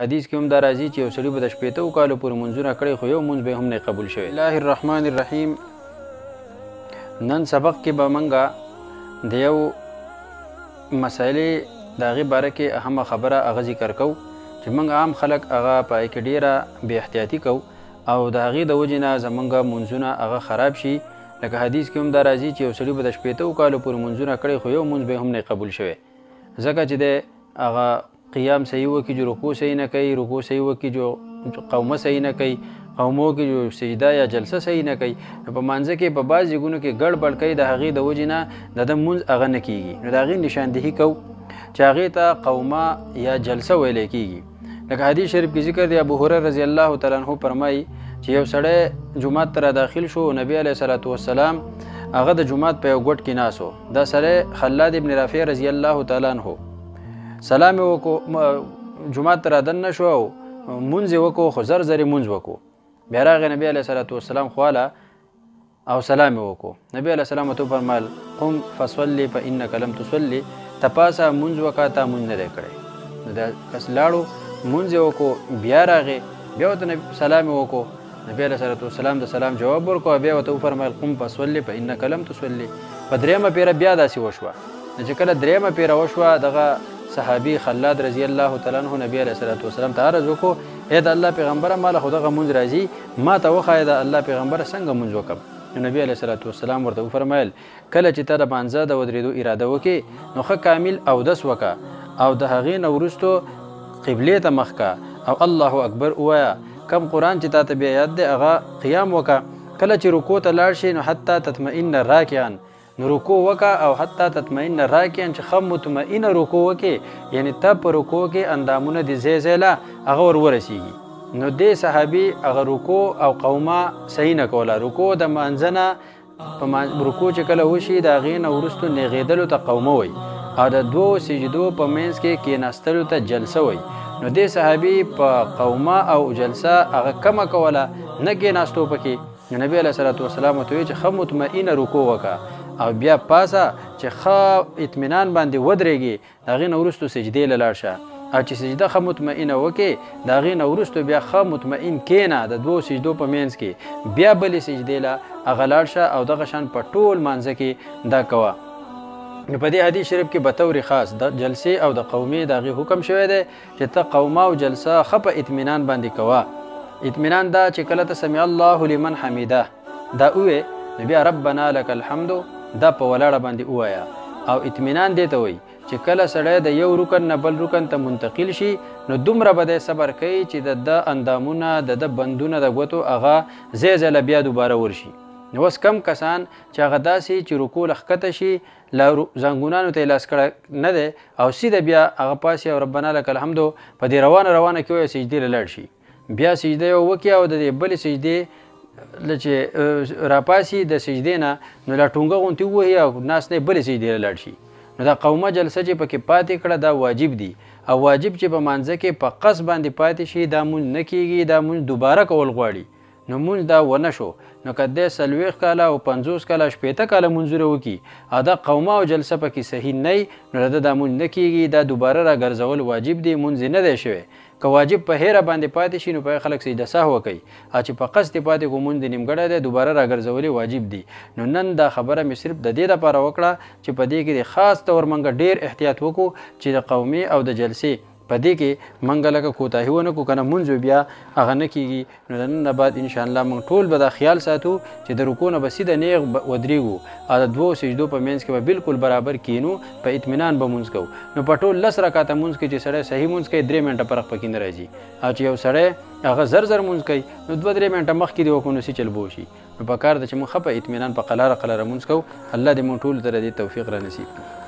حدیث کې هم دا راځي چې یو سړي به د 60 کالو پورې منځونه کړی خو یو منځ به هم نه قبول شوی. الله الرحمن الرحیم. نن سبق کې به منګه د یو مسئلې د هغې باره کې اهمه خبره هغه ذکر کوو چې موږ عام خلک هغه په هغې کې ډېره بې احتیاطي کوو او د هغې د وجې نه زمونږ منځونه هغه خراب شي. لکه حدیث کې هم دا راځي چې یو سړي به د 60 کالو پورې منځونه کړی خو یو منځ به هم نه قبول شوی، ځکه چې دی هغه قیام صحیح وکړي جو رکوع صحیح نه کوي، رکوع صحیح وکړي جو قومه صحیح نه کوي، قومو کې جو سجده یا جلسه صحیح نه کوي، نو په مانځه کې په بعض ځایونو کې ګړبړ کوي، د هغې د وجې نه د ده مونځ هغه نه کیږي. نو د هغې نشاندهي کوو چې هغې ته قومه یا جلسه ویلی کیږي. لکه حدیث شریف کې ذکر دی، ابو هریره رضی الله تعالی عنه فرمایي چې یو سړی جومات ته را داخل شو، نبی علیه الصلاة والسلام هغه د جومات په یو ګوټ کې ناست و. دا سړی خلاد ابن رافع رضی الله تعالی عنه سلام یې وکړو، جومات ته را دننه شو او مونځ یې وکړو، خو زر زر یې مونځ وکړو. بیا راغی نبی علیه الصلاة والسلام خواله او سلام یې وکړو. نبی علیه السلام ورته وفرمیل قم فصلي فإنک لم تصلي، ته پاڅه مونځ وکړه، تا مونځ نه دی کړی. نو دا کس لاړو مونځ یې وکړو، بیا راغی، بیا ورته سلام یې وکړو. نبی علیه الصلاة والسلام د سلام جواب ورکړو، بیا ورته وفرمیل قم فصلي فإنک لم تصلي. په درېیمه پیره بیا داسې وشوه. نو چې کله درېیمه پیره وشوه، دغه صحابي خلاد رضی الله تعالی عنه نبی علیه الصلاة والسلام ته عرض وکړو، ای د الله پیغمبره، ما له خو دغه مونځ راځي، ما ته وښایه د الله پیغمبره څنګه مونځ وکړم. نو نبی علیه الصلاة والسلام ورته وفرمیل کله چې ته د مانځه د ودرېدو اراده وکړې نو ښه کامل اودس وکړه او د هغې نه وروسته قبلې ته مخ کړه او الله اکبر ووایه، کم قرآن چې تا ته بیا یاد دی هغه قیام وکړه. کله چې رکوع ته لاړ شې نو حتی تطمئن راکعا، نو رکوع وکړه او حتی تطمئن راکعا، چې ښه مطمئنه رکوع وکړې، یعنې ته په رکوع کې اندامونه دې ځای ځای له هغه ور ورسېږي. نو دې صحابي هغه رکوع او قومه صحیح نه کوله. رکوع د مانځه نه په رکوع چې کله وشي د هغې نه وروسته نېغېدلو ته قومه وایي او د دوو سجدو په منځ کې کېناستلو ته جلسه وایي. نو دې صحابي په قومه او جلسه هغه کمه کوله، نه کېناستو پکې. نو نبی علیه الصلاة والسلام ورته وویل چې ښه مطمئنه رکوع وکړه او بیا پاسه چې ښه اطمینان باندې ودرېږي، د هغې نه وروسته سجدې له لاړ شه او چې سجده ښه مطمئنه وکړې د هغې نه وروسته بیا ښه مطمئن کښېنه د دوو سجدو په منځ کې، بیا بلې سجدې له هغه لاړ شه او دغه شان په ټول مانځه کې دا کوه. نو په دې حدیث شریف کې به طور خاص د جلسې او د قومې د هغې حکم شوی دی چې ته قومه او جلسه ښه په اطمینان باندې کوه. اطمینان دا چې کله ته سمع الله لمن حمیده دا ووې نو بیا ربنا لک الحمد دا په ولاړه باندې ووایه. او اطمینان دې ته وایي چې کله سړی د یو رکن نه بل رکن ته منتقل شي نو دومره به دی صبر کوي چې د ده اندامونه د ده بندونه د ګوتو هغه ځای ځای له بیا دوباره ورشي. نو اوس کم کسان چې هغه داسې چې رکوع له ښکته شي له زنګونانو ته یې لاس کړی نه دی او سیده بیا هغه پاسي او ربنا لک الحمد په دې روانه روانه کې وایي سجدې له لاړ شي، بیا سجده یې وکړي او د دې بلې سجدې چې راپاسي د سجدې نه نو لا ټونګه غونتې ووهي او ناست نه بلې سجدې له لاړ شي. نو دا قومه جلسه چې پکې پاتې کړه دا واجب دي او واجب چې په مانځه کې په قصد باندې پاتې شي دا مونځ نه کیږي، دا مونځ دوباره کول غواړي. نو مونځ دا ونه شو. نو که دی 40 کاله او 50 کاله 60 کاله مونځونه وکړي او دا قومه او جلسه پکې صحیح نه وي نو له ده دا مونځ نه کیږي، دا دوباره راګرځول واجب دی، مونځ یې نه دی شوی. که واجب په هېره باندې پاتې شي نو په هغې خلک سجده سهوه کوي او چې په قصد یې پاتې کړو مونځ دې نیمګړی دی، دوباره راګرځول یې واجب دي. نو نن دا خبره مې صرف د دې دپاره وکړه چې په دې کې د خاص طور موږ ډېر احتیاط وکړو چې د قومې او د جلسې په دې کې موږ لکه کوتاهي ونه کړو، که نه مونځ بیا هغه نه کیږي. نو د نن نه بعد انشاءالله موږ ټول به دا خیال ساتو چې د رکوع نه به سیده نیغ ودرېږو او د دوو سجدو په منځ کې به بالکل برابر کینو، په اطمینان به مونځ کوو. نو په ټول 10 رکعته مونځ کې چې سړی صحیح مونځ کوي 3 منټه فرق پکې نه راځي او چې یو سړی هغه زر زر مونځ کوي نو 2-3 منټه مخکې دې وکړو نو څه چل به وشي. نو په کار ده چې موږ ښه په اطمینان په قلاره قلاره مونځ کوو. الله دې موږ ټولو ته د دې توفیق را نصیب کړي.